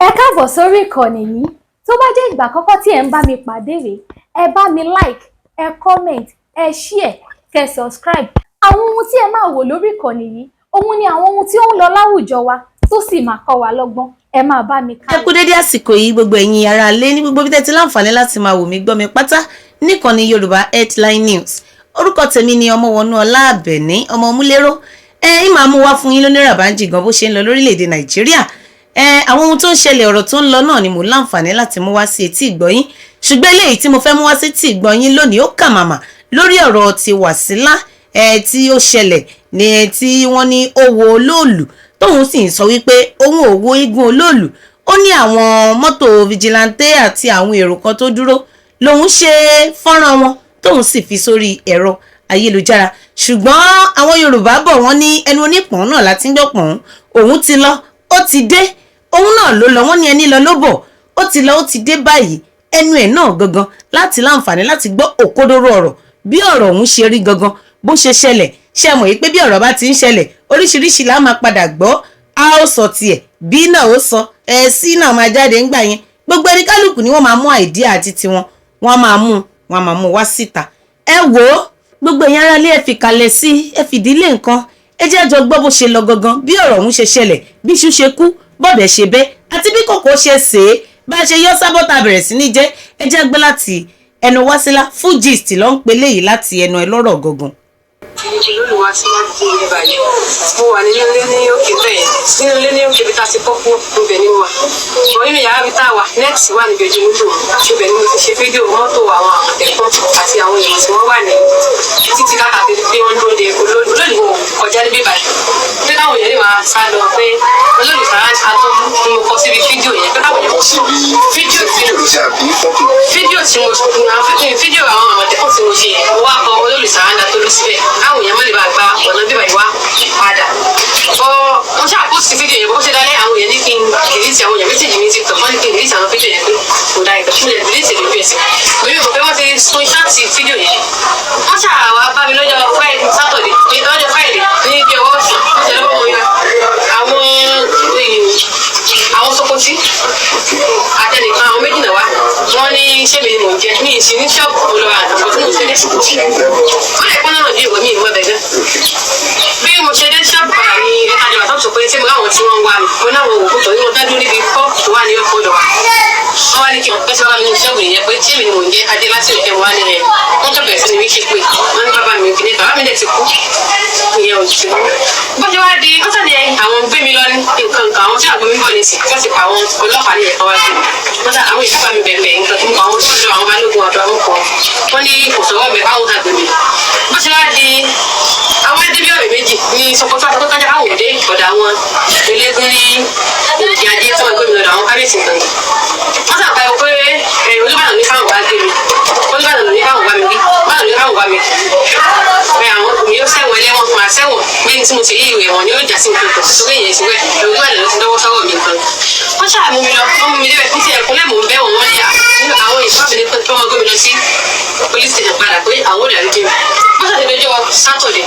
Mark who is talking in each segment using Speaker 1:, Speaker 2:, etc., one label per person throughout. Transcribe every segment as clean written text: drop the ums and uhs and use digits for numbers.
Speaker 1: Ẹ káàbọ̀ sórí ìkànnì yìí. Tó bá jẹ́ ìgbà àkọ́kọ́ tí ẹ̀ ń bá mi pàdé rèé, ẹ bá mi like, ẹ comment, ẹ share, kẹ́ subscribe. Àwọn ohun tí ẹ máa wò lórí ìkànnì yìí, òun ni àwọn ohun tí ó ń lọ láwùjọ wa tó sì máa kọ́ wa lọ́gbọ́n. Ẹ máa bá mi ká.
Speaker 2: Ẹ kú dédé àsìkò yìí, gbogbo ẹ̀yin ará ilé ní gbogbo bí tẹ́ ti láǹfààní láti máa wò mí, gbọ́ mi pátá níkànnì Yorùbá Headline News. Orúkọ tèmi ni Ọmọwọnú Ọlá Àbẹ̀ní Ọmọ Múlẹ́rọ́. Ẹ ń máa mú wá fún yín lónìí ràbáǹjì gan bó ṣe ń lọ lórílẹ̀‐èdè Nàìjíríà. Ẹ àwọn ohun tó ń ṣẹlẹ̀, ọ̀rọ̀ tó ń lọ náà ni mò ń láǹfààní láti mú wá sí etí ìgbọ́yín. Ṣùgbọ́n eléyìí tí mo fẹ́ mú wá sí etí ìgbọ́yín lónìí, ó kà màmá lórí ọ̀rọ̀ ti Wàsílà ẹ tí ó ṣẹlẹ̀ ní tí wọ́n ní ó wo olóòlù, tóun sì ń sọ wípé òun ò wo igun olóòlù. Ó ní àwọn mọ́tò vigilante àti àwọn èrò kan tó dúró lòun ṣe fọ́nrán wọn, tóun sì fi sórí ẹ̀rọ ayélujára. Ṣùgbọ́n àwọn Yorùbá bọ̀, wọ́n ní ẹnu onípọ̀n náà láti ń gbọ́pọ̀n. Òun ti lọ, ó ti dé, òun náà ló lọ. Wọ́n ní ẹni lọ ló bọ̀. Ó ti lọ, ó ti dé báyìí. Ẹnu ẹ̀ náà gangan láti láǹfààní láti gbọ́ òkodoro ọ̀rọ̀, bí ọ̀rọ̀ ọ̀hún ṣe rí gangan, bó ṣe ṣẹlẹ̀. Ṣe mọ̀ yìí pé bí ọ̀rọ̀ bá ti ń ṣẹlẹ̀, oríṣiríṣi la máa padà gbọ́. A ó sọ tiẹ̀, bí náà ó sọ ẹ̀ sí náà máa jáde ńgbà yẹn. Gbogbo ẹni kálukú ni wọ́n máa mú idea àti tiwọn, wọ́n máa mú wá síta. Ẹ wò ó, gbogbo ẹ̀yin aráalé, ẹ fi kalẹ̀ sí, ẹ fìdílé nǹkan. Ẹ jẹ́ àjọ gbọ́ bó ṣe lọ gangan, bí ọ̀rọ̀ ọ̀hún ṣe ṣẹlẹ̀, bí iṣu ṣe kú, bọ́ọ̀bẹ̀ ṣe bẹ́, àti bí kòkó ṣe sè é, bá a ṣe yọ sábọ́tà bẹ̀rẹ̀ sí ní jẹ́. Ẹ jẹ́ gbọ́ láti ẹnu Wásílà. Full gist ló ń pe léyìí láti ẹnu ẹ lọ́rọ̀ gangan.
Speaker 3: Mo wá sí láti ilé báyìí. Mo wà nínú ilé ní òkè bẹ́ẹ̀, nínú ilé ní òkè bí tá a ti kọ́ kú, ibẹ̀ ni mo wà bọ̀. Nínú yàrá bí tá a wà next wà níbi ojú window, ibẹ̀ ni mo ti ṣe fídíò mọ́tò àwọn Àmọ̀tẹ́kùn àti àwọn èèyàn tí wọ́n wà ní títí káàkiri pé wọ́n dúró de olóòlù. Olóòlù kò kọjá níbí báyìí, pé káwọn èèyàn lè máa sá lọ, pé olóòlù sára atọ́jú ni mo kọ síbi fídíò yẹn, pé káwọn èèyàn
Speaker 4: kọ síbi
Speaker 3: fídíò tí
Speaker 4: fídíò ló ṣe àbí fọ́tò?
Speaker 3: Fídíò tí mo fídíò àwọn Àmọ̀tẹ́kùn tí mo ṣe yẹn, mo wá kọ olóòlù sára atọ́jú síbẹ̀, káwọn èèyàn má lè bá gba ọ̀nà bíbá yìí wá padà bọ́. Wọ́n ṣáà post fídíò yẹn. Bó ṣe dálé, àwọn èèyàn ní kí n delete. Àwọn èèyàn message mi ti tọ̀, wọ́n ní kí n delete àwọn fídíò yẹn pé kò dá ìtọ́. Mo lè delete lójú ẹsẹ̀ lórí mọ̀ pé wọ́n ti screenshot fídíò yẹn. Wọ́n ṣáà wá bá mi lọ́jọ́ Friday, Saturday, lọ́jọ́ Friday ní ibi ọwọ́ ọ̀sán. Wọ́n ṣe lọ́wọ́ wọn àwọn Sokoti àtẹnìkan, àwọn méjì náà wá. Wọ́n ní ṣé mi ni mò ń jẹ mi ì sí ní ṣọ́ọ̀bù, mo lọ ra àtàkùn tí mo ṣe dé.
Speaker 4: Sokoti yẹn fẹ́ bọ̀.
Speaker 3: Wọ́n lè pọ́n náà bí ìwé mi ìmọ̀ ẹ̀bẹ̀ gan. Bí mo ṣe dé ṣọ́ọ̀bù padà ní ẹ̀ka ìjọba tó sọ pé ṣé mo ráwọn tí wọ́n ń wá mi, mo náà wọ òkú tó ní mo dájú níbi pọ́ọ̀pù tó wà ní ọkọ̀ ọ̀dọ̀ wa. Wọ́n wá ní kí wọ́n pẹ́ sí wá mi ní ṣọ́ọ̀bù yẹn pé ṣé mi ni mò ń jẹ́ adé láti òkè wá ní rẹ̀. Wọ́n tó bẹ̀rẹ̀ sí ní wí ṣe pé wọ́n ní bàbá mi kìíní, bàbá mi dẹ̀ ti kú, ìyẹn ò sí. Bó ṣe wá di wọ́n sàní àwọn gbé mi lọ ní nǹkan nǹkan, àwọn tí àgbo mi bọ̀ ní sí, wọ́n sì pa àwọn ọlọ́pàá ní ẹ̀ka wá gbé mi. Wọ́n sà àwọn ìsábà mi bẹ̀rẹ̀ nǹkan tó ń pa àwọn tó ń lọ, àwọn balógun ọ̀dọ̀ àwọn kan, wọ́n ní kò sọ̀rọ̀ bẹ̀ báwọn kà gbé mi. Bó ṣe wá di àwọn ẹdí bí ọ̀rẹ́ méjì ní Sokoto àti kọjá káwọn òde ọ̀dọ̀ àwọn eléégún ní òkè ajé tí wọ́n gbé mi lọ́dọ̀ àwọn kábíyèsí nǹkan. Wọ́n sàpàyọ pé Olúbàdàn ní káwọn wá gbé mi, Olúbàdàn ní káwọn wá mi wí, Olúbàdàn ní káwọn wá mi pé àwọn mi yóò sẹ́wọ̀n ẹlẹ́wọ̀n, máa sẹ́wọ̀n pé ní tí mo ti yí ìwé wọn ni yóò já sí nǹkan kan sórí ìyẹn sí wẹ̀. Olúbàdàn ló ti dọ́wọ́ sọ́wọ́ mi nǹkan. Wọ́n ṣáà mú mi lọ, wọ́n mú mi débẹ̀ ní ti ẹ̀kúnlẹ̀, mò ń bẹ̀ wọ́n. Wọ́n ní àwọn ìfọ́ mi ní pé wọ́n gbé mi lọ sí police station padà, pé àwọn ò dàrí jẹ́ mi. Wọ́n ṣàtẹ̀lé ọjọ́ Saturday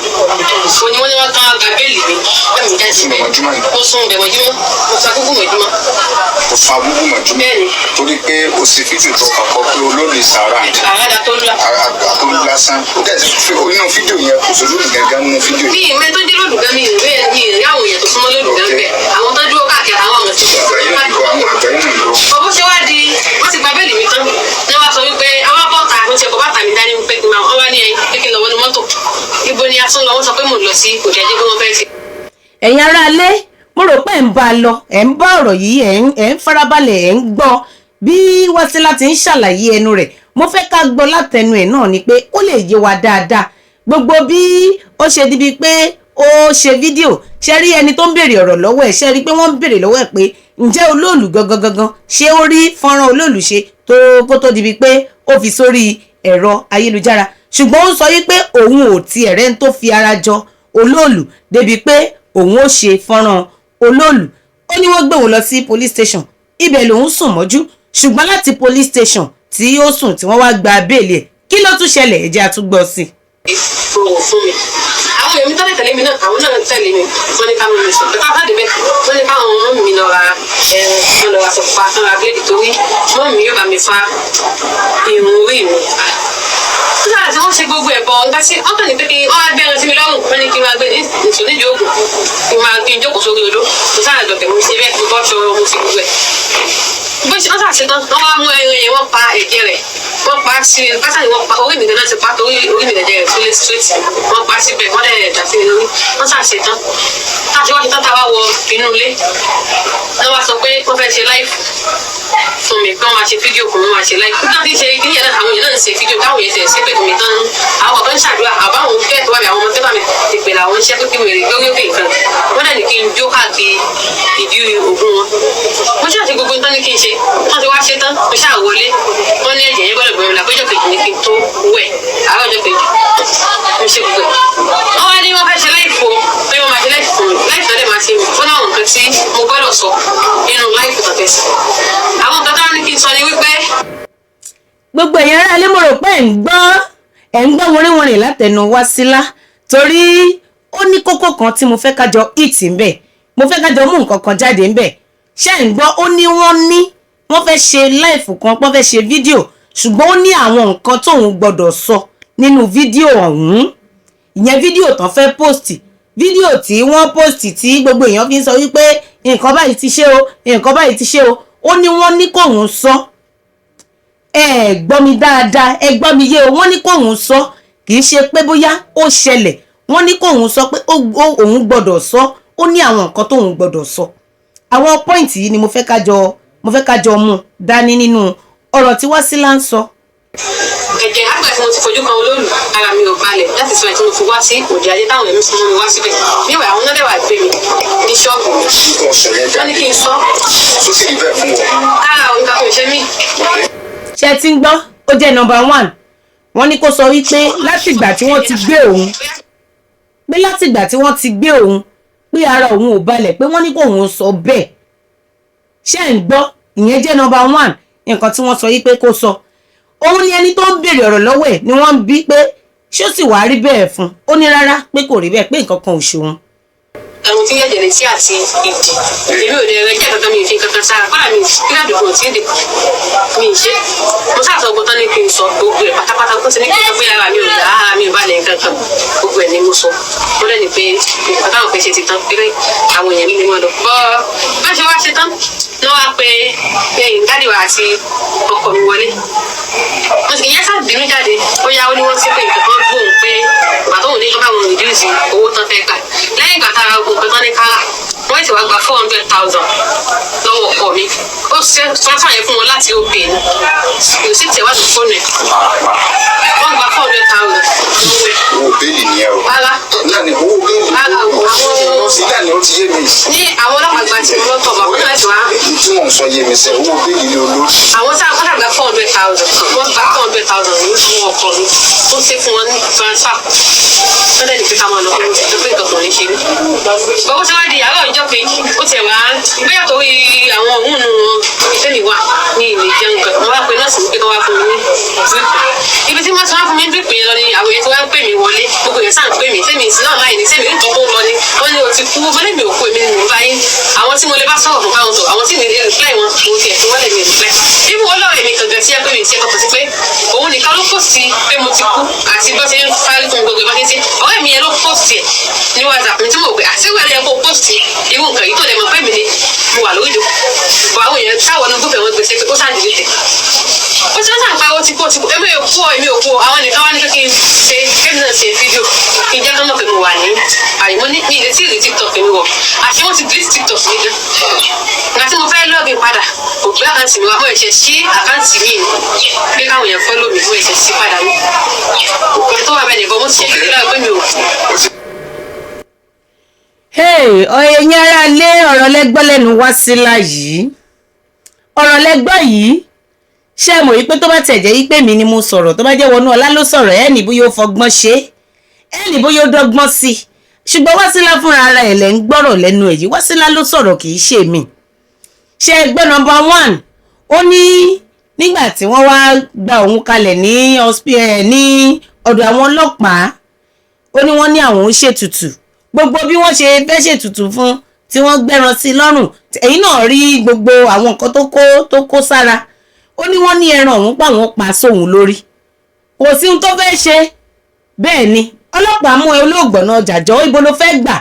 Speaker 3: mo ní wọ́n ní wọ́n tán gba bail mi, bẹ́ẹ̀ mi jáde bẹ́ẹ̀. Mo sún bẹ̀ mọ́júmọ́, mo sọ akókò mọ́júmọ́.
Speaker 4: Kò sún agbúgbù mọ̀júmọ́?
Speaker 3: Bẹ́ẹ̀ni.
Speaker 4: Torí pé o ṣe fídíò tó kọ́kọ́ pé olóòlù sàrà
Speaker 3: àràdà tó lọ.
Speaker 4: Àtòlù lásán ó dẹ̀ ti fi inú fídíò yẹn, kò sólóòlù gángan nínú fídíò
Speaker 3: Mi
Speaker 4: yẹn.
Speaker 3: ìmẹ́ tó dé lódùgán, mi ìrí mi ìrí àwọn èèyàn tó súnmọ́ lódùgán bẹ́ẹ̀, àwọn tó dúró káàkiri, àwọn ọmọ tí
Speaker 4: Àgbáyé náà lọ, àwọn àgbáyé náà lọ.
Speaker 3: Bó ṣe wá di wọ́n ti gba bail mi tán ní wọ́n sọ wípé àwọn bọ́ọ̀tà mo ti ẹ̀kọ́ bàtà mi dání wípé kí n máa wọ́n wá ní ẹyin pé kí n lọ wọnú mọ́tò. Ibo ni a tún lọ? Wọ́n sọ pé mò ń lọ sí òde ajé, pé wọ́n fẹ́ ṣe.
Speaker 2: Ẹ̀yin aráalé, mo rò pé ẹ̀ ń bá a lọ, ẹ̀ ń bá ọ̀rọ̀ yìí, ẹ̀ ń farabalẹ̀, ẹ̀ ń gbọ́ bí Wásílà ti ń ṣàlàyé ẹnu rẹ̀. Mo fẹ́ ká gbọ́ látẹnu ẹ̀ náà ni pé ó lè yé wa dáadáa gbogbo bí ó ṣe dibi pé ó ṣe fídíò. Ṣe rí ẹni tó ń béèrè ọ̀rọ̀ lọ́wọ́ ẹ̀? Ṣe rí pé wọ́n ń béèrè lọ́wọ́ ẹ̀ pé ǹjẹ́ olóòlù gangan gangan, ṣé ó rí fọ́nrán olóòlù ṣe tó kó tó dibi pé ó fi sórí ẹ̀rọ ayélujára? Ṣùgbọ́n ó ń sọ wípé òun ò tiẹ̀ rẹ́ ń tó fi ara jọ olóòlù débi pé òun ó ṣe fọ́nrán olóòlù. Ó ní wọ́n gbé òun lọ sí police station, ibẹ̀ lòun sùn mọ́jú. Ṣùgbọ́n láti police station tí ó sùn, tí wọ́n wá gba bail ẹ̀, kí ló tún ṣẹlẹ̀? Ẹ jẹ́ a tún gbọ́ sí i.
Speaker 3: Fọwọ́ fún mi. Àwọn Àwọn èmi tọ́lẹ̀ tẹ̀lé mi náà, àwọn náà tẹ̀lé mi. Wọ́n ní ká mú mi sùn pé káfá débẹ̀. Wọ́n ní káwọn ọmọ mi lọ ra ẹran, wọ́n lọ ra sọ̀pá, wọ́n ra bíléèdì torí mọ́ mi yóò bá mi fa irun orí mi. Nígbà tí wọ́n ṣe gbogbo ẹ̀ bọ̀, nǹkan tí wọ́n kàn ní pé kí wọ́n wá gbé ẹran sí mi lọ́rùn, wọ́n ní kí n máa gbé nìṣó nídìí oògùn, kí n máa kí n jókòó sórí odó. Mo sáà dọ̀tẹ̀, mo ṣe bẹ́ẹ̀, mo bọ́ ṣọ, mo ṣe gbogbo ẹ̀. Bó ṣe wọ́n ṣàṣe tán, wọ́n wá mú ẹran yẹn, wọ́n pa ẹ̀jẹ̀ rẹ̀, wọ́n pa sí i pátá ni wọ́n pa orí mi gan-an ti pa, torí orí mi lẹ̀jẹ̀ rẹ̀ sílé straight. Wọ́n pa síbẹ̀, wọ́n dẹ̀ dà sí mi lórí. Wọ́n ṣàṣe tán, táṣe wọ́n ṣe tán, tá a wá wọ inú ilé, wọ́n wá sọ pé wọ́n fẹ́ ṣe live fún mi, pé wọ́n máa ṣe fídíò fún mi, wọ́n máa ṣe live. Nígbà tí ń ṣe kíní yẹn náà, àwọn èèyàn náà ń ṣe fídíò táwọn èèyàn tẹ̀ ṣe pé mi tán. Àwọn kan ń ṣàdúrà, àbáwọn fẹ́ tó wà mí, àwọn ọmọ tẹ́lá mi ti pè làwọn ń ṣe pé kí wèrè lórí òkè nǹkan. Wọ́n dẹ̀ ní kí n jó káàkiri ìdí ògùn wọn. Mo ṣáà ṣe gbogbo nǹkan ní kí n ṣe. Wọ́n ti wá ṣe tán, mo ṣáà wọlé. Wọ́n ní ẹ̀jẹ̀ yẹn gbọ́dọ̀ gbọ́dọ̀ lápéjọ kejì ní kí n tó wẹ̀. Àárọ̀ ọjọ́ kejì mo ṣe gbogbo ẹ̀. Wọ́n wá ní wọ́n fẹ́ ṣe live o, pé wọ́n máa ṣe live fún mi. Live náà dẹ̀ máa ṣe fún àwọn nǹkan tí mo gbọ́dọ̀ sọ nínú live tó fẹ́ sọ. Àwọn nǹkan táwọn ní kí n sọ ni wípé
Speaker 2: Gbogbo ẹ̀yin ará ilé, mo rò pé ẹ̀ ń gbọ́ wọnríwọnrìn látẹnu Wásílà, torí ó ní kókó kan tí mo fẹ́ kájọ hit ńbẹ̀, mo fẹ́ kájọ mú nǹkan kan jáde ńbẹ̀. Ṣé ẹ̀ ń gbọ́? Ó ní wọ́n ní wọ́n fẹ́ ṣe live kan, wọ́n fẹ́ ṣe fídíò, ṣùgbọ́n ó ní àwọn nǹkan tóun gbọ́dọ̀ sọ nínú fídíò ọ̀hún. Ìyẹn fídíò tán fẹ́ post, fídíò tí wọ́n post tí gbogbo èèyàn fi ń sọ wípé nǹkan báyìí ti ṣe o, nǹkan báyìí ti ṣe o. Ó ní wọ́n ní kóun sọ. Ẹ gbọ́ mi dáadáa, ẹ gbọ́ mi yé o. Wọ́n ní kóun sọ, kì í ṣe pé bóyá ó ṣẹlẹ̀. Wọ́n ní kóun sọ pé òun gbọ́dọ̀ sọ. Ó ní àwọn nǹkan tóun gbọ́dọ̀ sọ. Àwọn point yìí ni mo fẹ́ kájọ mú dání nínú ọ̀rọ̀ tí Wásílà ń sọ.
Speaker 3: Ẹ̀jẹ̀ àgbà tí mo ti fojú kan olóòlù, ara mi ò balẹ̀ láti sọ ẹ̀ tí mo fi wá sí òde ajé táwọn ẹ̀mí fún mi wá síbẹ̀. Níwẹ̀, àwọn náà dẹ̀ wá gbé mi ní ṣọ́ọ̀bù mi.
Speaker 4: Kò sọ yẹn
Speaker 3: Wọ́n ní
Speaker 4: jáde.
Speaker 3: kí n sọ.
Speaker 4: Tó sì rí bẹ́ẹ̀ fún wọn.
Speaker 3: Ara òun kan kò ṣe mí.
Speaker 2: Ṣe ti ń gbọ́? Ó jẹ́ number one. Wọ́n ní kó sọ wípé látìgbà tí wọ́n ti gbé òun, pé látìgbà tí wọ́n ti gbé òun, pé ara òun ò balẹ̀, pé wọ́n ní kó òun sọ bẹ́ẹ̀. Ṣé ń gbọ́? Ìyẹn jẹ́ number one nǹkan tí wọ́n sọ yí pé kó sọ. Òun ni ẹni tó ń béèrè ọ̀rọ̀ lọ́wọ́ ẹ̀ ni wọ́n ń bí pé ṣé ó sì wàá rí bẹ́ẹ̀ fún un. Ó ní rárá, pé kò rí bẹ́ẹ̀, pé nǹkan kan ò ṣòun.
Speaker 3: Ẹ̀hún tí yẹ̀jẹ̀ létí àti ìdì, èmi ò lè rẹ jẹ́ kankan, mi ì fi kankan sára kọ́lá mi kíláàdì kò tí ì dé, mi ì ṣe. Mo sáà sọ gbọ́tán ní kí n sọ gbogbo ẹ̀ pátápátá. Tó ti ní kí n sọ pé ara mi ò dá, ara mi ò balẹ̀, nǹkan kan, gbogbo ẹ̀ ni mo sọ. Ó lẹ́ni pé nǹkan táwọn fẹ́ ṣe ti tán, pé àwọn èèyàn mi ni wọ́n lọ bọ́ bá ṣe wá ṣe tán ní wọ́n wá pé daddy wa àti ọkọ mi wọlé. Mo sì ìyẹn sáà bínú jáde. Ó yá, ó ní wọ́n ti pé nǹkan kan gbóhùn pé ìgbà tóun ní kí wọ́n bá wọn reduce owó tán fẹ́ gbà lẹ́yìn ìgbà tá a ra gbogbo nǹkan tán ní kára. Wọ́n sì wá gba 400,000 lọ́wọ́ ọkọ mi. Ó ṣe transfer yẹn fún wọn láti OPay ni, kò sí tẹ̀wá tó fóònù ẹ̀. Wọ́n gba 400,000 lọ́wọ́ ẹ̀.
Speaker 4: Owó bẹ́ẹ̀lì nìyẹn o.
Speaker 3: Rárá.
Speaker 4: Náà ni owó bẹ́ẹ̀lì.
Speaker 3: Rárá o, àwọn
Speaker 4: Sí náà ni ó ti yé mi.
Speaker 3: Ní àwọn ọlọ́pàá gba tí wọ́n lọ́tọ̀ bàbá náà ti wá.
Speaker 4: Tí mò ń sọ yé mi sẹ́, owó bẹ́ẹ̀lì ni olórí.
Speaker 3: Àwọn tí àwọn gba 400,000, wọ́n gba 400,000 ní owó ọkọ mi. Ó ṣe fún wọn ní transfer. Wọ́n dẹ̀ ní pé ká máa lọ fún un pé nǹkan kò ní ṣe mí. Bọ́wọ́ tí wọ́n di àárọ̀ ọjọ́ kejì, ó tiẹ̀ wá bóyá torí àwọn òun nù ìfẹ́ mi wà ní ilé jẹun kan. Mo wá pe nọ́ọ̀sì mi pé kí wọ́n wá fún mi ní drip. Ibi tí wọ́n ti wá fún mi ní drip yẹn lọ ni àwọn èèyàn ti wá ń pè mí wọlé. Gbogbo èèyàn sáà ń pè mí sẹ́mi sí náà láì ní sẹ́mi nǹkan tó ń lọ ni. Wọ́n ní o ti kú. Mo ní mi ò kú, èmi ni mò ń bá yín. Àwọn tí mo lè bá sọ̀rọ̀ fún báwọn sọ̀rọ̀, àwọn tí mi lè reply wọn, mo tiẹ̀ fi wọ́n lẹ̀, mi reply. Bí mo lọ́rọ̀ èmi gangan tí ẹ pé mi ti ẹ kọ̀kọ̀ sí pé òun nìkan ló post pé mo ti kú àti bó ṣe ń sáré fún gbogbo ìbá ṣe ń ṣe. Ọ̀rẹ́ mi yẹn ló post ẹ̀ ní WhatsApp mi tí mo pè àti ìwé ẹ̀ kó post irú nǹkan yìí tó lẹ̀ mọ̀ pé mi ni mo wà lórí ìjókòó. Bọ̀ àwọn èèyàn táwọn ọ̀nà gúfẹ̀ wọn gbèsè pé ó ṣáà delete. Ó ti wọ́n sàn pa, ó ti kú, ó ti kú. Èmi ò kú ọ, èmi ò kú ọ. Àwọn nìkan wá ní pé kí n ṣe kémi náà ṣe fídíò kí n jẹ́ kán mọ̀ pé mo wà ní àyè. Mo ní mi ìdí tí ìrì TikTok mi wọ̀ àṣé wọ́n ti delete TikTok mi gan. Ìgbà tí mo fẹ́ login padà, kò gbé account mi wá. Mo ẹ̀ṣẹ̀ sí account mi ni pé káwọn èèyàn follow mi. Mo ẹ̀ṣẹ̀ sí padà ní nǹkan tó wà bẹ́ẹ̀ nìkan. Mo ti ṣe fídíò lára pé mi ò kú.
Speaker 2: Hey, ẹ̀yin ará ilé, ọ̀rọ̀ lẹ́gbọ́ lẹ́nu Wásílà yìí, ọ̀rọ̀ lẹ́gbọ́ yìí. Ṣé ẹ mọ̀ wípé tó bá tẹ̀ jẹ́ wípé mi ni mo sọ̀rọ̀, tó bá jẹ́ wọnú ọlá ló sọ̀rọ̀, ẹ̀ ní bóyá ó fọgbọ́n ṣe é, ẹ̀ ní bóyá ó dọ́gbọ́n sí i. Ṣùgbọ́n Wásílà fúnra ara ẹ̀ lẹ́ ń gbọ́rọ̀ lẹ́nu ẹ̀ yìí. Wásílà ló sọ̀rọ̀, kì í ṣe mi. Ṣé ẹ gbọ́? Number one, ó ní nígbà tí wọ́n wá gba òun kalẹ̀ ní ní ọ̀dọ̀ àwọn ọlọ́pàá. Ó ní wọ́n ní àwọn ń ṣètùtù. Gbogbo bí wọ́n ṣe fẹ́ ṣètùtù fún, tí wọ́n gbẹ́ran sí lọ́rùn, ẹ̀yin náà rí gbogbo àwọn nǹkan tó kó sára. Ó ní wọ́n ní ẹran ọ̀hún pa wọ́n pa sóhun lórí, kò sí ohun tó fẹ́ ṣe. Bẹ́ẹ̀ ni ọlọ́pàá mú ẹ olóògbọ̀nà ọjàjọ́. Ibo ló fẹ́ gbà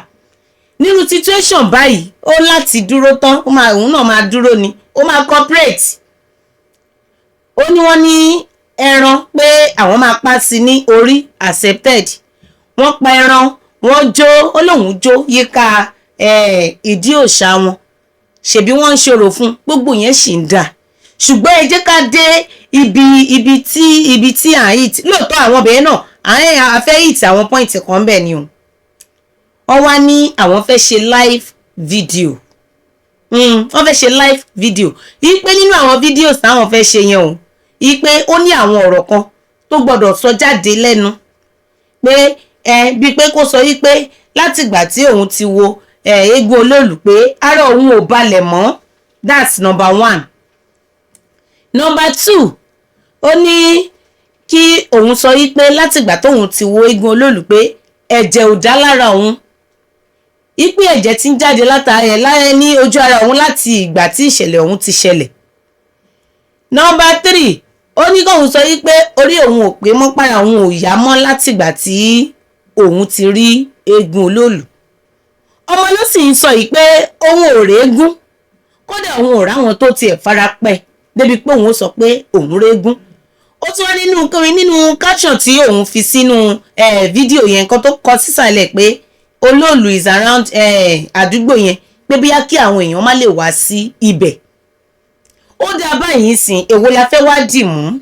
Speaker 2: nínú situation báyìí? Ó láti dúró tán, ó máa, òun náà máa dúró ni, ó máa cooperate. Ó ní wọ́n ní ẹran pé àwọn máa pa sí ní orí. Accepted. Wọ́n pa ẹran, wọ́n jó. Ó lóun jó yíká ìdí òòṣà wọn, ṣebí wọ́n ń ṣòro fún gbogbo yẹn sì ń dà. Ṣùgbọ́n ẹ jẹ́ ká dé ibi tí à ń hit. Lóòótọ́, àwọn obìnrin náà à ń fẹ́ hit àwọn point kan bẹ́ẹ̀ ni o. Wọ́n wá ní àwọn fẹ́ ṣe live video. Wọ́n fẹ́ ṣe live video yí pé nínú àwọn videos táwọn fẹ́ ṣe yẹn o, yí pé ó ní àwọn ọ̀rọ̀ kan tó gbọ́dọ̀ sọ jáde lẹ́nu, pé ẹ bíi pé kó sọ yí pé látìgbà tí òun ti wo eégún olóòlù, pé ara òun ò balẹ̀ mọ́. That's number one. Number two, ó ní kí òun sọ yí pé látìgbà tóun ti wo eégún olóòlù, pé ẹ̀jẹ̀ ò dá lára òun, ipe ẹ̀jẹ̀ tí ń jáde látara ẹ̀ láyé ní ojú ara òun láti ìgbà tí ìṣẹ̀lẹ̀ ọ̀hún ti ṣẹlẹ̀. Number three, ó ní kóun sọ yí pé orí òun ò pé mọ́, para òun ò yá mọ́ látìgbà tí òun ti rí eégún olóòlù. Ọmọ ló sì ń sọ yìí pé òun ò réégún, kódà òun ò ráwọn tó tiẹ̀ fara pẹ́ débi pé òun ó sọ pé òun réégún. Ó tún wá nínú caption tí òun fi sínú fídíò yẹn, nǹkan tó kọ sísàlẹ̀ pé olóòlù is around àdúgbò yẹn, pé bóyá kí àwọn èèyàn má lè wá sí ibẹ̀. Ó dá báyìí sìn, èwo la fẹ́ wá dì mú?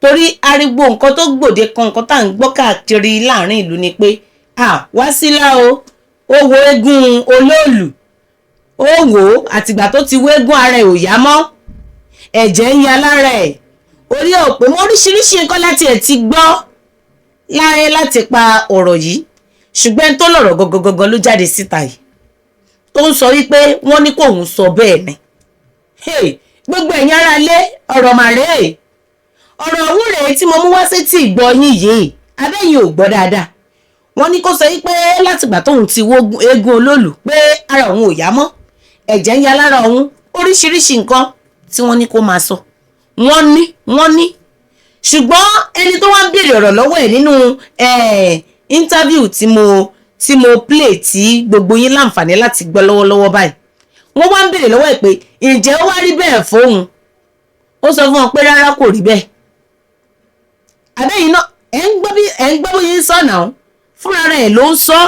Speaker 2: Torí ariwo nǹkan tó gbòde kan, nǹkan tá à ń gbọ́ káàkiri láàrin ìlú ni pé à Wásílà o, ó wo eégún olóòlù, ó wò ó, àtìgbà tó ti wéégún, ara ẹ̀ ò yá mọ́, ẹ̀jẹ̀ ń ya lára ẹ̀, orí ẹ̀ ò pé mọ́. Oríṣiríṣi nǹkan láti ẹ̀ ti gbọ́ láyé láti pa ọ̀rọ̀ yìí. Ṣùgbọ́n ẹni tó lọ̀rọ̀ gangan ló jáde síta yìí tó ń sọ wípé wọ́n ní kóun sọ bẹ́ẹ̀ ni. Hey, gbogbo ẹ̀yin ará ilé, ọ̀rọ̀ màrè, ọ̀rọ̀ ọ̀hún rèé tí mo mú wá sétí ìgbọ́ yín yìí. Abẹ́yìn ò gbọ́ dáadáa. Wọ́n ní kó sọ wípé látìgbà tóun ti wo eégún olóòlù, pé ara òun ò yá mọ́, ẹ̀jẹ̀ ń ya lára òun, oríṣiríṣi nǹkan tí wọ́n ní kó máa sọ. Wọ́n ní ṣùgbọ́n ẹni tó wá ń béèrè ọ̀rọ̀ lọ́wọ́ ẹ̀ nínú interview tí mo play, tí gbogbo yín láǹfààní láti gbọ́ lọ́wọ́lọ́wọ́ báyìí, wọ́n wá ń béèrè lọ́wọ́ ẹ̀ pé ǹjẹ́ ó wá rí bẹ́ẹ̀ fóun? Ó sọ fún wọn pé rárá, kò rí bẹ́ẹ̀. Àbẹ́yìn náà ẹ̀ ń gbọ́ bí ẹ̀ ń gbọ́ bóyá ń sọ náà, fúnra rẹ̀ ló ń sọ.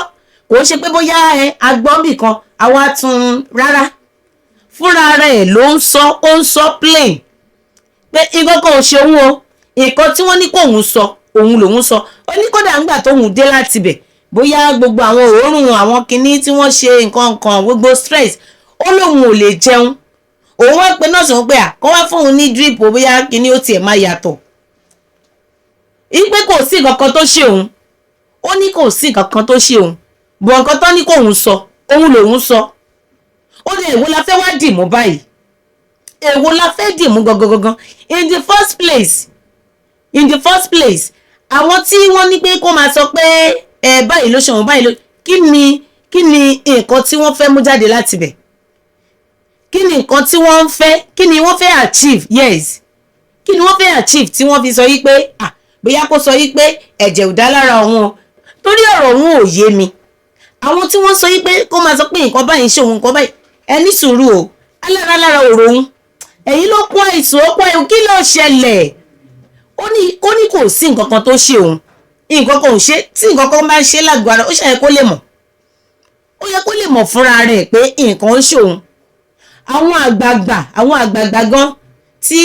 Speaker 2: Kò ń ṣe pé bóyá ẹ agbọ́n bì kan àwa tún, rárá, fúnra rẹ̀ ló ń sọ. Ó ń sọ plain pé nǹkan kan ò ṣe òun o, nǹkan tí wọ́n ní kóun sọ, òun lòun sọ. Ó ní kódà ńgbà tóun dé láti bẹ̀, bóyá gbogbo àwọn òórùn àwọn kinní tí wọ́n ṣe, nǹkan kan, gbogbo stress, ó lóun ò lè jẹun. Òun wá pe nọ́ọ̀sì wọn pé à kó wá fóun ní drip o, bóyá kinní ó tiẹ̀ máa yàtọ̀. Ipe kò sí nǹkan kan tó ṣe òun. Ó ní kò sí nǹkan kan tó ṣe òun bọ̀, nǹkan tó ní kóun sọ, òun lòun sọ. Ó ní èwo la fẹ́ wá dì mú báyìí? Èwo la fẹ́ dì mú gangan gangan in the first place? In the first place, àwọn tí wọ́n ní pé kó máa sọ pé ẹ báyìí ló ṣe òun, báyìí ló, kí ni nǹkan tí wọ́n fẹ́ mú jáde láti bẹ̀? Kí ni nǹkan tí wọ́n ń fẹ́? Kí ni wọ́n fẹ́ achieve? Yes, kí ni wọ́n fẹ́ achieve tí wọ́n fi sọ yí pé ah, bóyá kó sọ yí pé ẹ̀jẹ̀ ò dá lára òun o? Torí ọ̀rọ̀ òun ò yé mi. Àwọn tí wọ́n sọ yí pé kó máa sọ pé nǹkan báyìí ń ṣe òun, nǹkan báyìí, ẹ ní sùúrù o, alára lára òrò òun, ẹ̀yin ló kó àìsàn, ó kó àìsàn. Kí ló ṣẹlẹ̀? Ó ní kò sí nǹkan kan tó ṣe òun, nǹkan kan ò ṣe. Tí nǹkan kan bá ń ṣe lágọ̀ọ́ ara, ó ṣàyẹ kó lè mọ̀, ó yẹ kó lè mọ̀ fúnra rẹ̀ pé nǹkan ń ṣe òun. Àwọn àgbààgbà gan tí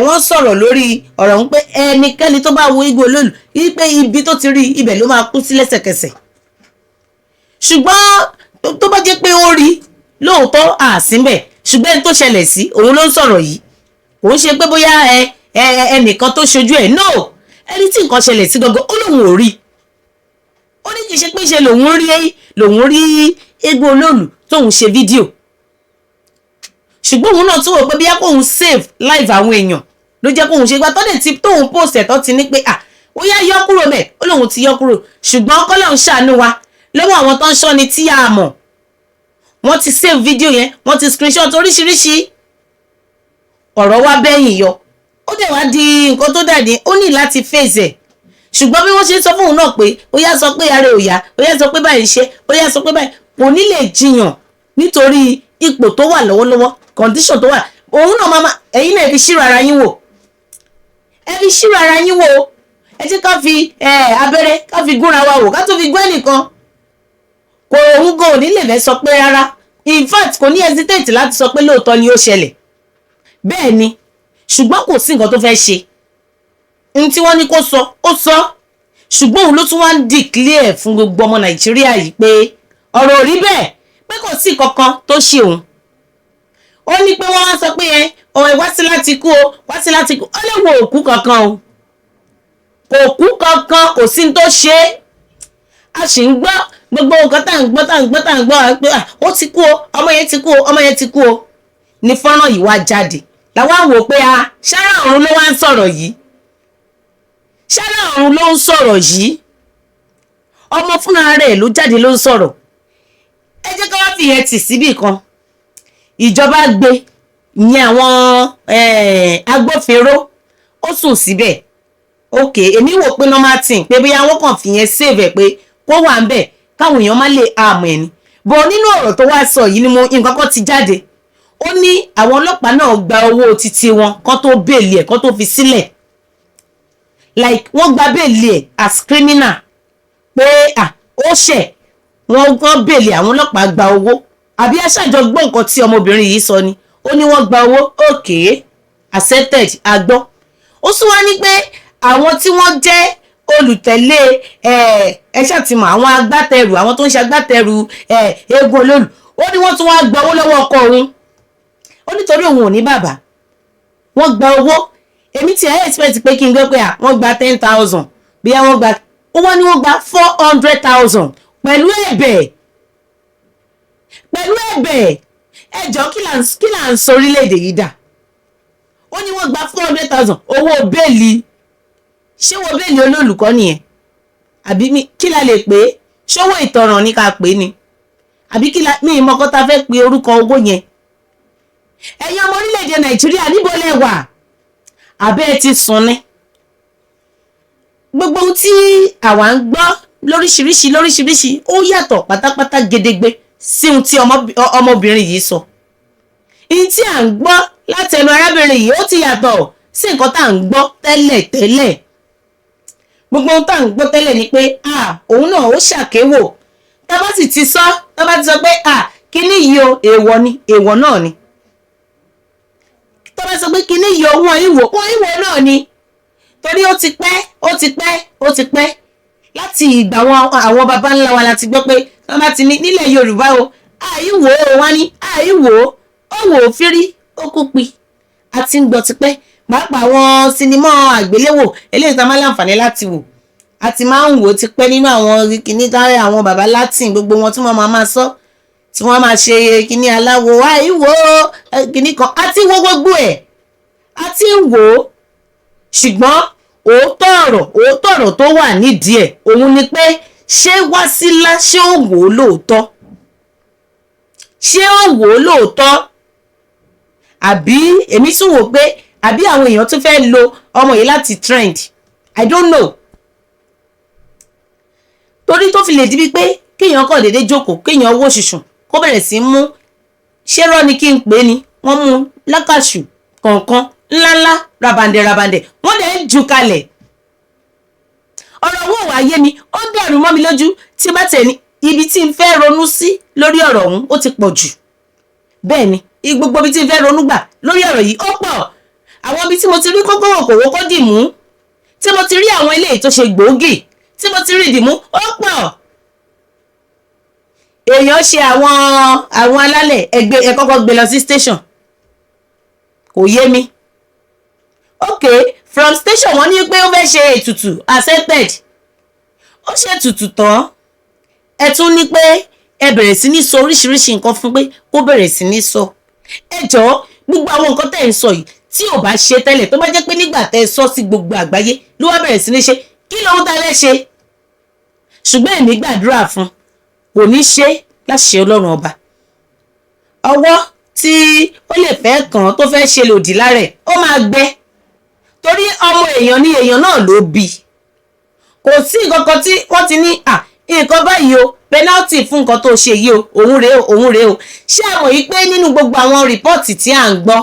Speaker 2: wọ́n sọ̀rọ̀ lórí ọ̀rọ̀ ń pé ẹnikẹ́ni tó bá wo igbó olóòlù, wípé ibi tó ti rí ibẹ̀ ló máa kú sí lẹ́sẹ̀kẹsẹ̀. Ṣùgbọ́n tó bá jẹ́ pé ó rí lóòótọ́, àsínbẹ̀. Ṣùgbọ́n ẹni tó ṣẹlẹ̀ sí òun ló ń sọ̀rọ̀ yìí. Kò ń ṣe pé bóyá ẹ ẹ ẹnìkan tó ṣojú ẹ̀. No, ẹni tí nǹkan ṣẹlẹ̀ sí gangan, ó lóun ò rí. Ó ní kì í ṣe pé ṣe lòun rí eégún olóòlù tóun ṣe fídíò, ṣùgbọ́n òun náà tún wò pé bíyá kóun save life àwọn èèyàn ló jẹ́ kóun ṣe. Gbà tọ́lẹ̀ tí tóun post ẹ̀ tó ti ní pé ah, Ó yá, yọ kúrò mẹ́. Ó lóun ti yọ kúrò, ṣùgbọ́n kọ́lọ́run ṣàánú wa lọ́wọ́ àwọn tó ń ṣọ́ni tí a mọ̀. Wọ́n ti save fídíò yẹn, wọ́n ti screenshot oríṣiríṣi ọ̀rọ̀ wá bẹ́yìn yọ. Ó dẹ̀ wá di nǹkan tó dàdí, ó ní láti face ẹ̀. Ṣùgbọ́n bí wọ́n ṣe ń sọ fóun náà pé ó yá, sọ pé ara ò yá, ó yá, sọ pé báyìí ń ṣe, ó yá, sọ pé báyìí, kò ní lè jiyàn nítorí ipò tó wà lọ́wọ́lọ́wọ́, condition tó wà. Òun náà máa, ẹ̀yin náà fi ṣírò ara yín wò, ẹ fi ṣírò ara yín wò. Ẹ jẹ́ ká fi abẹ́rẹ́ ká fi gúnra wa wò, ká tó fi gún ẹnìkan. Kò òun gan ò ní lè fẹ́ sọ pé rárá. In fact, kò ní hesitate láti sọ pé lóòótọ́ ni ó ṣẹlẹ̀ bẹ́ẹ̀ ni, ṣùgbọ́n kò sí nǹkan tó fẹ́ ṣe. N tí wọ́n ní kó sọ, ó sọ, ṣùgbọ́n òun ló tún wá ń declare fún gbogbo ọmọ Nàìjíríà yìí pé ọ̀rọ̀ ò rí bẹ́ẹ̀, pé kò sí kankan tó ṣe òun. Ó ní pé wọ́n wá sọ pé ẹ ọ̀rọ̀ Wásílà ti kú o, Wásílà ti kú. Ó lè wo òkú kankan o, kò kú kankan, kò sí ní tó ṣe é. A sì ń gbọ́ gbogbo nǹkan tá à ń gbọ́, tá à ń gbọ́, tá à ń gbọ́ pé ó ti kú o, ọmọ yẹn ti kú o, ọmọ yẹn ti kú o. Ní fọ́nrán yìí wá jáde, làwọn wò pé a ṣára ọ̀run ló wá ń sọ̀rọ̀ yìí, ṣára ọ̀run ló ń sọ̀rọ̀ yìí, ọmọ fúnra rẹ̀ ló jáde ló ń sọ̀rọ̀. Ẹ jẹ́ ká wá fi yẹn tì síbì kan. Ìjọba gbé ìyẹn, àwọn agbófinró, ó sùn síbẹ̀. Ok, èmi wò pé normal thing, pé bóyá wọ́n kàn fi yẹn save ẹ̀ pé kó wà ń bẹ̀ káwọn èèyàn má lè àmọ̀ ẹ̀ ni. Bọ̀ nínú ọ̀rọ̀ tó wá sọ yìí ni mo nǹkan kan ti jáde. Ó ní àwọn ọlọ́pàá náà gba owó títí wọn kán tó bail ẹ̀, kán tó fi sílẹ̀. Like, wọ́n gba bail ẹ̀ as criminal pé ah, ó ṣẹ̀ wọ́n, wọ́n bail, àwọn ọlọ́pàá gba owó. Àbí aṣáájọ gbọ́ nǹkan tí ọmọbìnrin yìí sọ ni? Ó ní wọ́n gba owó. Okay, accepted, agbọ́. Ó tún wá ní pé àwọn tí wọ́n jẹ́ olùtẹ̀lé ẹ ṣàtìmọ̀ àwọn agbátẹrù, àwọn tó ń ṣe agbátẹrù eégún olóòlù, ó ní wọ́n tún wá gba owó lọ́wọ́ ọkọ òun. Ó nítorí òun ò ní bàbá, wọ́n gba owó. Èmi ti ẹ̀ expect pé kí n gbọ́ pé wọ́n gba 10,000, bí wọ́n gba. Ó wá ní wọ́n gba 400,000 pẹ̀lú ẹ̀bẹ̀, pẹ̀lú ẹ̀bẹ̀. Ẹjọ́, kí là ń sọ orílẹ̀-èdè yìí dà? Ó ní wọ́n gba 400,000 owó bail. Ṣé wo bail olólùkọ́ nìyẹn, àbí kí la lè pè é? Ṣówó ìtanràn ní ká pè é ni, àbí kí la mi ìmọ̀ kọ́ ta fẹ́ pe orúkọ owó yẹn? Ẹ̀yin ọmọ orílẹ̀-èdè Nàìjíríà, níbo lẹ wà? Àbẹ́ ẹ ti sùn ni? Gbogbo ohun tí àwa ń gbọ́ lóríṣiríṣi lóríṣiríṣi, ó yàtọ̀ pátápátá gedegbe sí ohun tí ọmọbìnrin yìí sọ. Ihun tí à ń gbọ́ láti ẹnu arábìnrin yìí, ó ti yàtọ̀ sí nǹkan tá à ń gbọ́ tẹ́lẹ̀ tẹ́lẹ̀. Gbogbo ohun tá à ń gbọ́ tẹ́lẹ̀ ni pé ah, òun náà ó ṣàkéwò. Tá bá sì ti sọ, tá bá ti sọ pé ah, kíní yìí o, èèwọ̀ ni, èèwọ̀ náà ni. Tá bá sọ pé kíní yìí o, wọ́n ìwò, wọ́n ìwò náà ni, torí ó ti pẹ́, ó ti pẹ́, ó ti pẹ́. Láti ìgbà àwọn baba ńlá wa la ti gbọ́ pé wọ́n bá ti ní nílẹ̀ Yorùbá o, àìwò ó, wọ́n ní àìwò ó, wò ó fírí, ó kú pi. A ti ń gbọ́ tipẹ́, pàápàá àwọn sinimá àgbéléwò eléyìí tá a máa láǹfààní láti wò, a ti máa ń wò ó tipẹ́ nínú àwọn kìíní táyà àwọn baba Latin, gbogbo wọn tí wọ́n máa sọ, tí wọ́n máa ṣe kìíní aláwo àìwò kìíní kan. A ti wo gbogbo ẹ̀, a ti ń wò ó. Ṣùgbọ́n òótọ́ ọ̀rọ̀ tó wà nídìí ẹ̀, òun ni pé ṣé Wásílà, ṣé ó wò ó lóòótọ́? Ṣé ó wò ó lóòótọ́? Àbí èmi tún wò pé àbí àwọn èèyàn tún fẹ́ lo ọmọ yìí láti trend? I don't know. Torí tó fi lè di wípé kéèyàn kàn déédéé jókòó, kéèyàn wò ṣùṣùn, kó bẹ̀rẹ̀ sí í mú, ṣé rọ́ ni kí n pè é ni, wọ́n mú lákàṣù kọ̀ọ̀kan ńláńlá rabandẹ̀ rabandẹ̀, wọ́n dẹ̀ ń jù kalẹ̀. Ọ̀rọ̀ owó wàá yé mi, ó ń dàrú mọ́ mi lójú. Tí bá tẹ̀ ní ibi tí n fẹ́ ronú sí lórí ọ̀rọ̀ ọ̀hún, ó ti pọ̀ jù. Bẹ́ẹ̀ ni, gbogbo ibi tí n fẹ́ ronú gbà lórí ọ̀rọ̀ yìí, ó pọ̀. Àwọn ibi tí mo ti rí kókó òkòwò kó dì mú, tí mo ti rí àwọn eléyìí tó ṣe gbòógì tí mo ti rí dìmú, ó pọ̀. Èèyàn ṣe àwọn alálẹ̀ ẹgbẹ́ ẹ kọ́kọ́ gbé lọ sí station, kò yé mi. Ok, from station, wọ́n ní pé ó fẹ́ ṣe ètùtù. Accepted. Ó ṣe ètùtù tán, ẹ tún ní pé ẹ bẹ̀rẹ̀ sí ní sọ oríṣiríṣi nǹkan fún pé kó bẹ̀rẹ̀ sí ní sọ. Ẹ jọ̀ọ́, gbogbo àwọn nǹkan tẹ̀ ń sọ yìí, tí ò bá ṣe tẹ́lẹ̀, tó bá jẹ́ pé nígbà tẹ́ ẹ sọ sí gbogbo àgbáyé ló wá bẹ̀rẹ̀ sí ní ṣe, Kí lóhun tá a lẹ́ ṣe? Ṣùgbọ́n èmi gbàdúrà fún, kò ní ṣe láṣẹ Ọlọ́run Ọba. Ọwọ́ tí ó lè fẹ́ kàn án tó fẹ́ ṣe lòdì lára ẹ̀, ó máa gbẹ, torí ọmọ èèyàn ní, èèyàn náà ló bí. Kò sí nǹkan kan tí wọ́n ti ní à nǹkan báyìí o, penalty fún nǹkan tó ṣe yìí o, òun rèé o, òun rèé o. Ṣé a mọ̀ yìí pé nínú gbogbo àwọn report tí à ń gbọ́,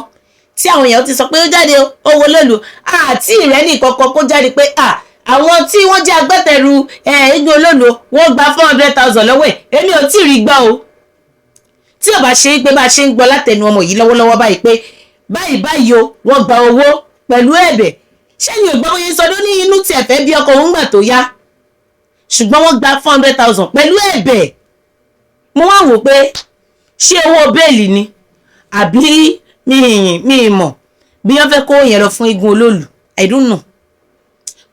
Speaker 2: tí àwọn èèyàn ti sọ pé ó jáde o, ó wọlé lù, àti ìrẹ́ nìkankan kó jáde pé à àwọn tí wọ́n jẹ́ agbátẹrù Eégún Olóòlù, wọ́n gba 400,000 lọ́wọ́ ẹ̀? Èmi ò tí ì rí gbọ́ o. Tí ò bá ṣe é pé bá a ṣe ń gbọ́ látẹnu ọmọ yìí lọ́wọ́lọ́wọ́ báyìí pé báyìí báyìí o, wọ́n gba owó pẹ̀lú ẹ̀bẹ̀. Ṣẹ́yìn ò gbọ́ bóyá sọ ló ní inú tiẹ̀ fẹ́ bí ọkọ òun gbà tó yá, ṣùgbọ́n wọ́n gba 400,000 pẹ̀lú ẹ̀bẹ̀. Mo wá wò pé ṣé owó bail ni àbí mi mọ̀ bí wọ́n fẹ́ kó yẹn lọ fún Eégún Olóòlù. I don't know,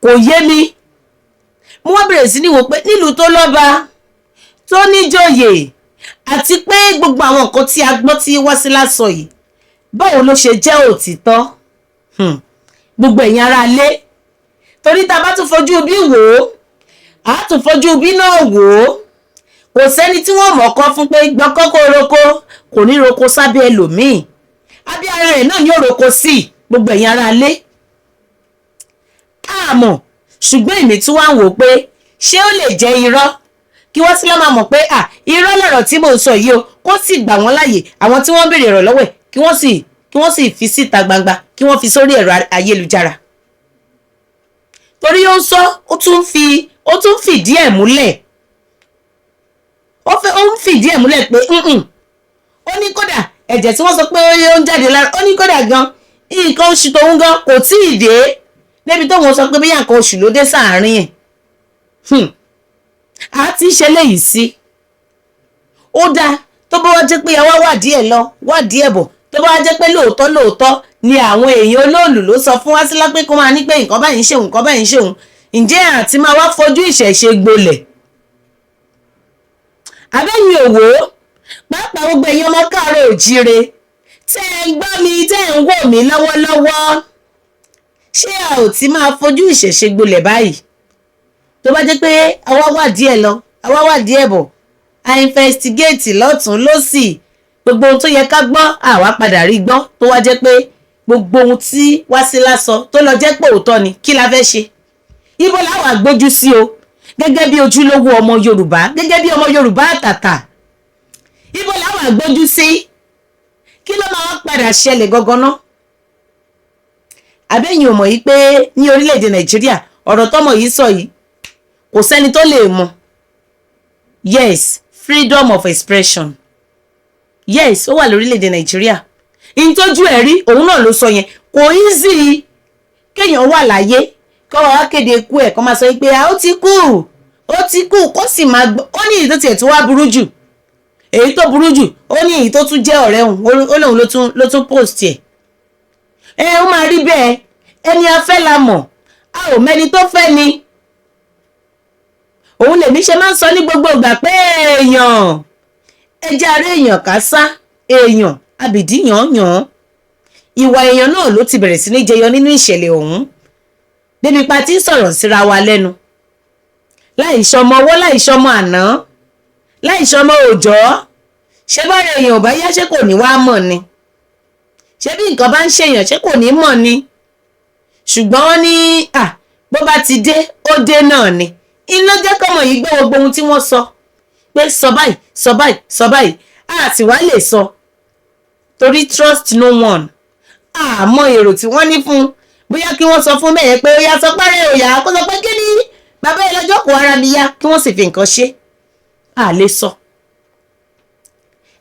Speaker 2: kò yé mi. Mo wá bẹ̀rẹ̀ sí ní wò pé nílùú tó lọ́ba, tó níjòyè, àti pé gbogbo àwọn nǹkan tí a gbọ́ tí Wásílà sọ yìí, báwo ló ṣe jẹ́ òtítọ́? Gbogbo ẹ̀yin ará ilé, torí tá a bá tún fojú bí wò ó, a tún fojú bí náà wò ó, kò sẹ́ni tí wọ́n mọ̀ọ́kọ́ fún pé gbọ́kọ́ kó roko, kò ní roko sábẹ́ ẹlòmíì, abẹ́ ara rẹ̀ náà ni ó roko sí. Gbogbo ẹ̀yin ará ilé, àmọ́ ṣùgbọ́n èmi tún wá ń wò pé ṣé ó lè jẹ́ irọ́, kí wọ́n sì lọ́ máa mọ̀ pé à irọ́ lọ̀rọ̀ tí mò ń sọ yìí o, kó sì gbà wọ́n láàyè, àwọn tí wọ́n ń béèrè ọ̀rọ̀ lọ́wọ́ ẹ̀, kí wọ́n sì fi síta gbangba, kí wọ́n fi sórí ẹ̀rọ ayélujára, torí ó ń sọ, ó tún fìdí ẹ̀ múlẹ̀, ó fẹ́ ó ń fìdí ẹ̀ múlẹ̀ pé ó ní kódà ẹ̀jẹ̀ tí wọ́n sọ pé ó ń jáde lára, ó ní kódà gan nǹkan oṣù tóun gan kò tí ì dé débi tóun sọ pé bóyá nǹkan oṣù ló dé sáàárín ẹ̀. A ti ṣe léyìí sí. Ó dáa, tó bá wá jẹ́ pé àwa wádìí ẹ̀ lọ, wádìí ẹ̀ bọ̀, tó bá wá jẹ́ pé lóòótọ́ lóòótọ́ ni àwọn èèyàn olóòlù ló sọ fún Wásílà pé kó máa ní pé nǹkan báyìí ń ṣeun, nǹkan báyìí ń ṣeun, ǹjẹ́ àti máa wá fojú ìṣẹ̀ṣe gbolẹ̀ abẹ́yìn òwò? Pàápàá gbogbo ẹ̀yin ọmọ káàárọ̀ òjíire tẹ́ ẹ ń gbọ́ mi, tẹ́ ẹ ń wò mí lọ́wọ́lọ́wọ́, ṣé a ò ti máa fojú ìṣẹ̀ṣe gbolẹ̀ báyìí? Tó bá jẹ́ pé àwa wádìí ẹ̀ lọ, àwa wádìí ẹ̀ bọ̀, a investigate lọ́tún lọ́sì, gbogbo ohun tó yẹ ká gbọ́, àwa padà rí gbọ́, tó wá jẹ́ pé gbogbo ohun tí Wásílà sọ tó lọ jẹ́ pé òótọ́ ni, kí la fẹ́ ṣe? Ibo làwa gbójú sí o, gẹ́gẹ́ bí ojúlówó ọmọ Yorùbá, gẹ́gẹ́ bí ọmọ Yorùbá àtàtà? Ibo làwa gbójú sí? Kí ló máa wá padà ṣẹlẹ̀ gangan náà? Àbẹ́yìn ò mọ̀ yìí pé ní orílẹ̀-èdè Nàìjíríà, ọ̀rọ̀ tọ́mọ yìí sọ yìí, kò sẹ́ni tó lè mọ̀. Yes, freedom of expression, yes, ó wà lórílẹ̀-èdè Nàìjíríà. Ìtọ́jú ẹ̀ rí òun náà ló sọ yẹn. Kò easy kéèyàn wà láyé, kọ́ wa wá kéde ikú ẹ̀, kọ́ máa sọ pé ó ti kú, ó ti kú, kó sì máa gbọ́. Ó ní èyí tó tiẹ̀ tó wá burú jù, èyí tó burú jù, ó ní èyí tó tún jẹ́ ọ̀rẹ́ òun, ó lóun ló tún post ẹ̀. Ẹ ó máa rí bẹ́ẹ̀, ẹni a fẹ́ la mọ̀, a ò mẹ́ni tó fẹ́ ni. Òun lèmi ṣe máa ń sọ ní gbogbo ìgbà pé èèyàn, ẹ jẹ́ ará èèyàn ká sá èèyàn abìdí yàn-án. Ìwà èèyàn náà ló ti bẹ̀rẹ̀ sí ní jẹyọ nínú ìṣẹ̀lẹ̀ ọ̀hún, débi pa tí ń sọ̀rọ̀ síra wa lẹ́nu, láì ṣọmọ ọwọ́, láì ṣọmọ àná, láì ṣọmọ òòjọ́. Ṣé bára èèyàn ò bá yá, ṣé kò ní wá mọ̀ ni? Ṣé bí nǹkan bá ń ṣèyàn, ṣé kò ní mọ̀ ni? Ṣùgbọ́n wọ́n ní à bó bá ti dé, ó dé náà ni. Iná jẹ́ kọ́mọ yìí gbọ́ gbogbo ohun tí wọ́n sọ pé sọ báyìí, sọ báyìí, sọ báyìí, a sì wá lè sọ, torí trust no one. Àmọ́ èrò tí wọ́n ní fún un, bóyá kí wọ́n sọ fún bẹ́ẹ̀ pé ó yá, sọ párẹ̀ òyà, kó sọ pé kí ni bàbá yẹn lọ́jọ́ kó ara mi yá, kí wọ́n sì fi nǹkan ṣe, a lè sọ.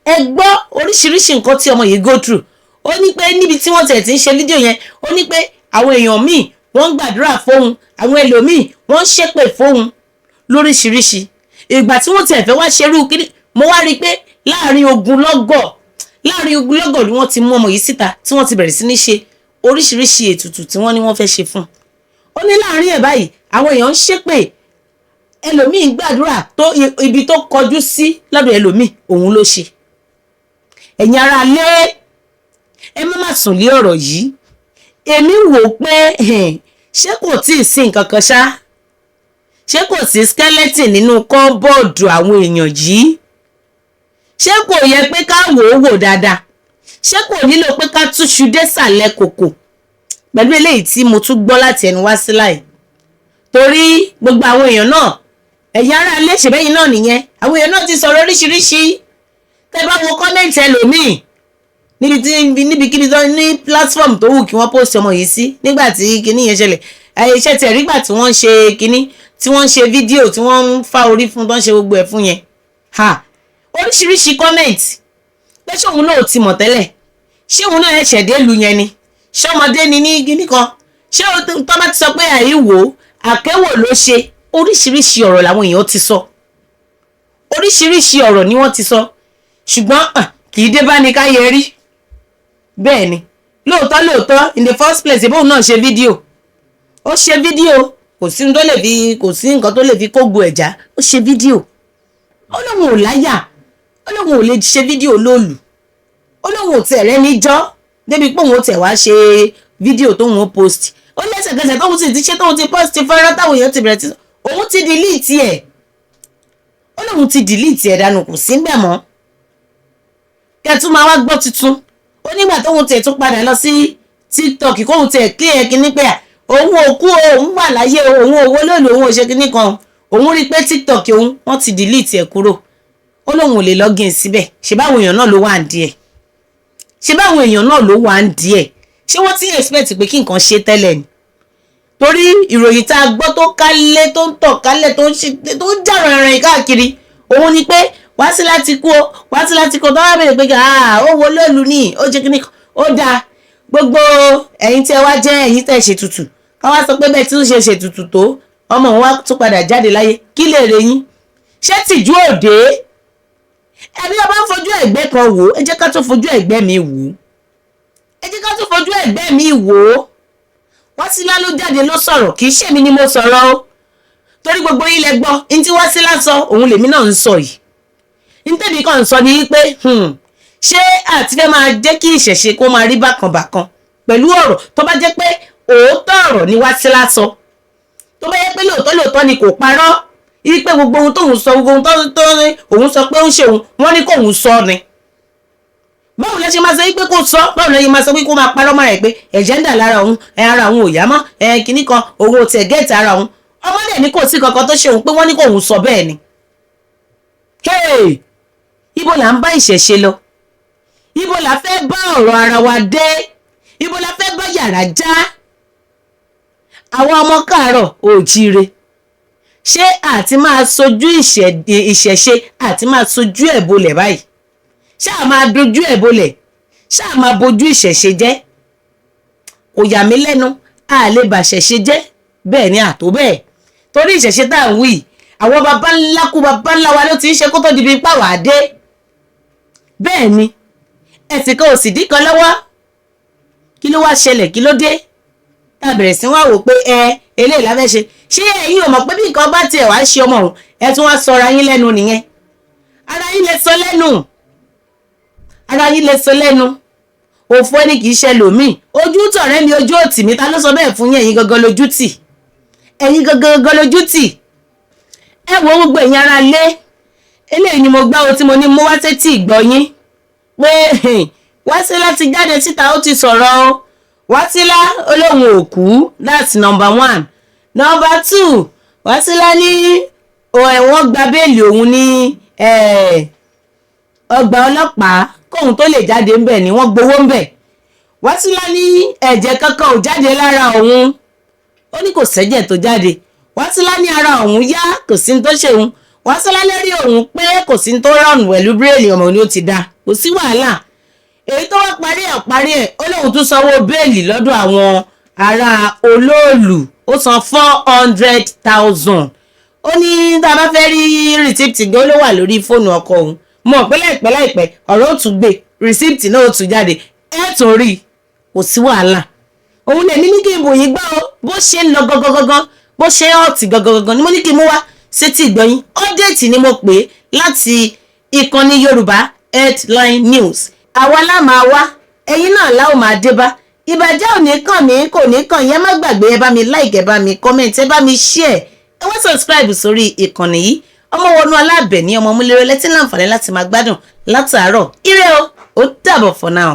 Speaker 2: Ẹ gbọ́ oríṣiríṣi nǹkan tí ọmọ yìí go through. Ó ní pé níbi tí wọ́n tẹ̀ tí ń ṣe fídíò yẹn, ó ní pé àwọn èèyàn míì wọ́n ń gbàdúrà fóun, àwọn ẹlòmíì wọ́n ń ṣépè fóun lóríṣiríṣi. Ìgbà tí wọ́n tiẹ̀ fẹ́ wá ṣerú kíní, mo wá rí i pé láàrin ogunlọ́gọ̀ ni wọ́n ti mú ọmọ yìí síta, tí wọ́n ti bẹ̀rẹ̀ sí ní ṣe oríṣiríṣi ètùtù tí wọ́n ní wọ́n fẹ́ ṣe fún un. Ó ní láàrin ẹ̀ báyìí, àwọn èèyàn ń ṣépè, ẹlòmíì ń gbàdúrà, tó ibi tó kọjú sí lọ́dọ̀ ẹlòmíì òun ló ṣe. Ẹ̀yin ará lé, ẹ má má sùn lé ọ̀rọ̀ yìí. Èmi wò pé ṣé kò tí ì sí nǹkan kan ṣá. Ṣé kò sí skeleton nínú cupboard àwọn èèyàn yìí? Ṣé kò yẹ pé ká wò ó wò dáadáa? Ṣé kò nílò pé ká túṣu désàlẹ̀ kòkò pẹ̀lú eléyìí tí mo tún gbọ́ láti ẹnu Wásílà yìí? Torí gbogbo àwọn èèyàn náà, ẹ̀yin ará ilé, ṣèbẹ́yìn náà nìyẹn, àwọn èèyàn náà ti sọ̀rọ̀ oríṣiríṣi. Tẹ́ bá wo comment ẹlòmíì níbi tí níbikíbi tó ní platform tó wù kí wọ́n post ọmọ yìí sí nígbà tí kinní yẹn ṣẹlẹ̀, iṣẹ́ tiẹ̀ rígbà tí wọ́n ń ṣe kinní, tí wọ́n ń ṣe fídíò, tí wọ́n ń fa orí fún, tó ń ṣe gbogbo ẹ̀ fún yẹn, ha, oríṣiríṣi comment pé ṣé òun náà ò ti mọ̀ tẹ́lẹ̀? Ṣé òun náà ẹ̀ṣẹ̀ dé lu yẹn ni? Ṣé ọmọdé ni ní kinní kan? Ṣé tó bá ti sọ pé àìwò àkẹ́wò ló ṣe? Oríṣiríṣi ọ̀rọ̀ làwọn èèyàn ti sọ, oríṣiríṣi ọ̀rọ̀ ni wọ́n ti sọ, ṣùgbọ́n kì í dé bá ní ká yẹ rí. Bẹ́ẹ̀ ni, lóòótọ́ lóòótọ́, in the first place, ìbóhùn náà ṣe fídíò, ó ṣe fídíò, kò sí tó lè fi, kò sí nǹkan tó lè fi kógo ẹ̀já. Ó ṣe fídíò, ó lóun ò láyà, ó lóun ò lè ṣe fídíò lóòlù, ó lóun ò tẹ̀ rẹ́ni jọ́ débi pé òun ò tẹ̀ wá ṣe fídíò tóun ó post. Ó lẹ́sẹ̀kẹsẹ̀ tóun sì ti ṣe, tóun ti post fọ́nrán, táwọn èèyàn ti bẹ̀rẹ̀ sí, òun ti delete ẹ̀. Ó lóun ti delete ẹ̀ dànù, kò sí ńbẹ̀ mọ́. Kẹtù máa wá gbọ́ tuntun, ó nígbà tóun tiẹ̀ tún padà lọ sí TikTok kóun tiẹ̀ clear kínní pé òun ò kú o, òun wà láyé o, òun ò wó lóòlù, òun ò ṣe kínní kan, òun rí i pé TikTok òun, wọ́n ti delete ẹ̀ kúrò. Ó lóun ò lè login síbẹ̀. Ṣe báwọn èèyàn náà ló wà ń díẹ̀? Ṣe báwọn èèyàn náà ló wà ń díẹ̀? Ṣé wọ́n ti expect pé kí nǹkan ṣe tẹ́lẹ̀ ni? Torí ìròyìn tá a gbọ́ tó kálé, tó ń tọ̀ kálẹ̀, tó ń ṣe, tó ń jà rìnrìn káàkiri, òun ni pé Wásílà ti kú o, Wásílà ti kú o. Tó wá bèrè pé ó wo lóòlù ní, ó jẹ́ kíní, ó dáa. Gbogbo ẹ̀yin tí ẹ wá jẹ́ ẹ̀yin tẹ̀ ṣètùtù, ká wá sọ pé bẹ́ẹ̀ tí ó ṣe ṣètùtù tó, ọmọ òun wá tún padà jáde láyé, kí lè rè yín? Ṣé tìjú òde ẹbí ọba ń fojú ẹ̀gbẹ́ kan wò ó? Ẹ jẹ́ ká tún fojú ẹ̀gbẹ́ mi wò ó, ẹ jẹ́ ká tún fojú ẹ̀gbẹ́ mi wò ó. Wásílà ló jáde ló sọ̀rọ̀, kì í ṣèmi ni mo sọ̀rọ̀ o, torí gbogbo yín lẹ gbọ́ ní tí Wásílà sọ, òun lèmi náà ń sọ yìí. Ní tèmi kàn ń sọ ni pé, ṣé àti fẹ́ máa jẹ́ kí ìṣẹ̀ṣe kó máa rí bákan bákan pẹ̀lú ọ̀rọ̀? Tó bá jẹ́ pé òótọ́ ọ̀rọ̀ ni Wásílà sọ, tó bá jẹ́ pé lóòótọ́ lóòótọ́ ni kò parọ́, wípé gbogbo ohun tóun sọ, gbogbo ohun tó òun sọ pé ó ń ṣe òun, wọ́n ní kóun sọ ni, báwo lẹ ṣe máa sọ pé kó sọ? Báwo lẹ ṣe máa sọ pé kó máa parọ́ mọ́ra ẹ̀ pé ẹ̀jẹ̀ ń dà lára òun, ẹ̀ ara òun ò yá mọ́, ẹ̀ kìíní kan, òun ò tiẹ̀ get ara òun, ọmọdé ní kò sí kankan tó ṣe òun, pé wọ́n ní kóun sọ bẹ́ẹ̀ ni? Hey! Ibo là ń bá ìṣẹ̀ṣe lọ? Ibo là fẹ́ bá ọ̀rọ̀ ara wa dé? Ibo la fẹ́ bá yàrá já? Àwọn ọmọ káàárọ̀ oòjíire, ṣé àti máa sojú ìṣẹ̀ṣe, àti máa sojú ẹ̀ bolẹ̀ báyìí? Ṣáà máa dojú ẹ̀ bolẹ̀, ṣáà máa bojú ìṣẹ̀ṣe jẹ́? Kò yà mí lẹ́nu, a lè bàṣẹ̀ṣe jẹ́ bẹ́ẹ̀ ni àtó bẹ́ẹ̀, torí ìṣẹ̀ṣe tá à ń wí, àwọn baba ńlá kú baba ńlá wa ló ti ń ṣe kó tó di bíi pàwọ́ àdé. Bẹ́ẹ̀ ni, ẹ̀sìn kan ò sì dín kan lọ́wọ́. Kí ló wá ṣẹlẹ̀? Kí ló dé tá a bẹ̀rẹ̀ sí wá wò pé ẹ eléyìí la fẹ́ ṣe? Ṣé ẹ̀yin ò mọ̀ pé bí nǹkan bá tiẹ̀ wá ṣe ọmọ òun, ẹ tún wá sọra yín lẹ́nu nìyẹn? Ara yín lè sọ lẹ́nu, ara yín lè sọ lẹ́nu. Òfò ẹni kì í ṣe lòmíì, ojú tọ̀rẹ́ mi, ojú òtì mi. Ta ló sọ bẹ́ẹ̀ fún yín? Ẹ̀yin gangan lójú tì, ẹ̀yin gangan gangan lójú tì. Ẹ wo, gbogbo ẹ̀yin ará lé, eléyìí ni mo gbá o tí mo ní mú wá sétí ìgbọ́ yín pé Wásílà ti jáde síta, ó ti sọ̀rọ̀ o. Wásílà olóhùn òkú, that's number one. Number two, Wásílà ní wọ́n gba béèlì òun ní ọgbà ọlọ́pàá, kóun tó lè jáde ńbẹ̀ ni wọ́n gbowó ńbẹ̀. Wásílà ní ẹ̀jẹ̀ kankan ò jáde lára òun, ó ní kò sẹ́jẹ̀ tó jáde. Wásílà ní ara òun yá, kò sí ní tó ṣe òun. Wásílà lérí òun pé kò sí ní tó rọrùn pẹ̀lú bírèèlì ọmọ ni ó ti dá, kò sí wàhálà. Èyí tó wá parí ẹ̀ parí ẹ̀, ó lóun tún sanwó béèlì lọ́dọ̀ àwọn ará olóòlù, ó san 400,000. Ó ní tá a bá fẹ́ rí receipt gan, ló wà lórí fóònù ọkọ òun. Mọ̀ pé láìpẹ́ láìpẹ́, ọ̀rọ̀ ó tún gbé receipt náà, ó tún jáde, ẹ̀ tún rí i, kò sí wàhálà. Òun lèmi ní kí n bò yín gbọ́ o, bó ṣe ń lọ gangan gangan, bó ṣe ń hot gangan gangan ni mo ní kí n mú wá sétí ìgbọ̀nyín. Update ni mo pè é láti ìkànnì Yorùbá Headline News. Àwa lá máa wá, ẹ̀yin náà lá ò máa dé bá. Ìbàjẹ́ ò ní kàn mí, kò ní kàn yẹn. Má gbàgbé, ẹ bá mi like, ẹ bá mi comment, ẹ bá mi share. Ẹ wá subscribe sórí ìkànnì yìí. Ọmọwọnú Alábẹ̀ní, ọmọ múlẹ́rẹ́ lẹ́tí láǹfààní láti máa gbádùn látàárọ̀. Ire o, ó dàbọ̀ for now.